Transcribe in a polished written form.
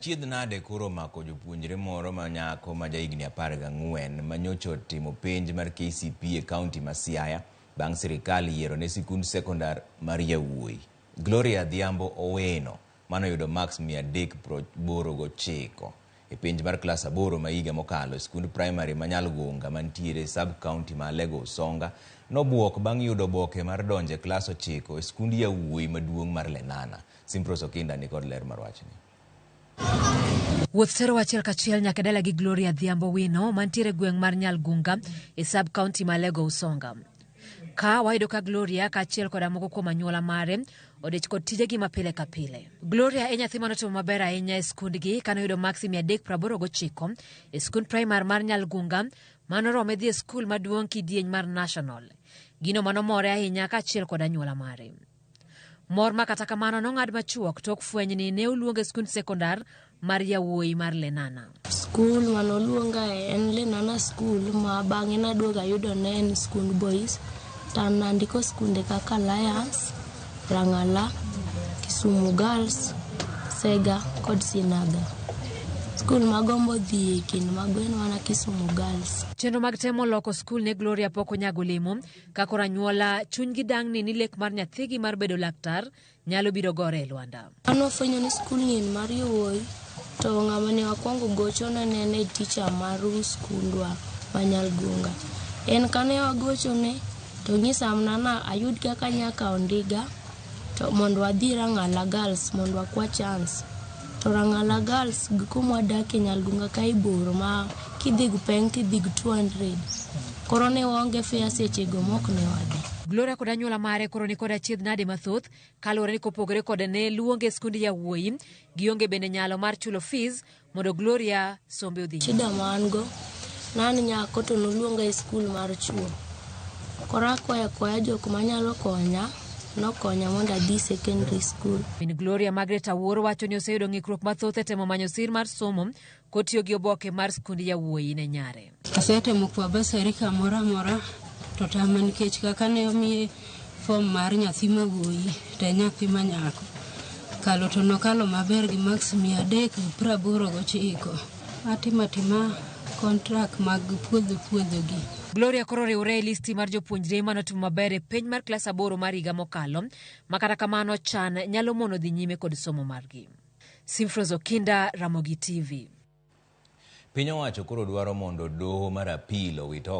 Achiedh nade koro omako jopuonjre moro ma nyako ma jahigni 14 ma nyocha otimo penj mar KCPE e kaunti ma Siaya bang' sirikal yiero ne sikund sekondar mar yawuoyi. Gloria Adhiambo Oweno manoyudo maks 389 e penj mar klas aboro ma higa mokalo e sikund primary ma Nyalgunga mantiere e sub kaunti ma Alego Usonga nobuok bang' yudo oboke mar donjo e klas ochiko e sikund yawuoyi maduong' mar Lenana. Simprose Okinda nikod ler mar wachni. Wuoth terowa achiel kachiel nyaka e dala gi Gloria Adhiambo Wino mantiere e gweng' mar Nyalgunga e sub county ma Alego Usonga. Ka wayudo ka Gloria kaachiel koda moko kuom anyuola mare odich kod tijegi ma pile ka pile. Gloria e nyathi manotimo maber ahinya e skundgi kane oyudo maksi 389 e skund primar mar Nyalgunga manorome dhi e skul maduong' kidieny mar National. Gino manomore ahinya kaachiel kod anyuola mare. Mor ma kata kamano nong'ad machuok tok fweny ni ne oluonge e skund sekondar mar yawuoyi mar Lenana. Skul mane oluongae en Lenana School ma bang'e naduogo ayudo ne en skund boys. To an nandiko skunde kaka Alliance, Rang'ala, Kisumu Girls, Sega kod Sinaga. Skul magombo dhiye e kind mago en mana Kisumu Girls. Chenro mag temo loko skul ne Gloria pok onyago olemo Ka koro anyuola chunygi dang'ni ni lek mar nyathigi mar bedo laktar nyalo biro gore e lwanda. An wafwenyo ni skul ni en mar yowuoyi to ng'ama ne wakwongo gochone ne en head teacher mar skundwa ma Nyalgunga. En kane wagochone to onyisa mana na ayud kaka anya kawo ndiga to mondo wadhi Rang'ala Girls mondo wakwa chance. To Rang'ala Girls gi kuma wadakie Nyalgunga kae bor ma kidhi gi peng tidhi gi 200. Koro ne waonge fare sechego mok ne wadhi. Gloria kod anyuola mare koro ni kod achiedh nade mathoth kaluwore ni kopogore kod ne luonge e skund yawuoyi, gionge bende nyalo mar chulo fees mondo Gloria sombe odhi nyime. Shida ma an go, ne an nyako to noluonga e skul mar chuo. Koro akwayo akwaya jok manyalo konya, nokonya mondo adhi secondary school. Min Gloria Margaret Awuor wacho ni oseyudo ng'ikruok mathoth e temo manyo sir mar somo kotiyo gi oboke mar skund yawuoyi ne nyare. Asetemo kwa basari kamoro amora to tama nikech kaka ne omiye fom mar nyathi ma wuoyi to en nyathi ma nyako. Kalo to nokalo maber gi maks 389. Atimo atima kontrak mag puodho puodho gi. Gloria koro oriwre e listi mar jopuonjre manotimo maber e penj mar klas aboro mar higa mokalo, ma kata kamano chan nyalo mono dhi nyime kod somo margi. Simfrose Okinda, Ramogi TV. Piny owacho koro dwaro mondo doho mar apil owit oko.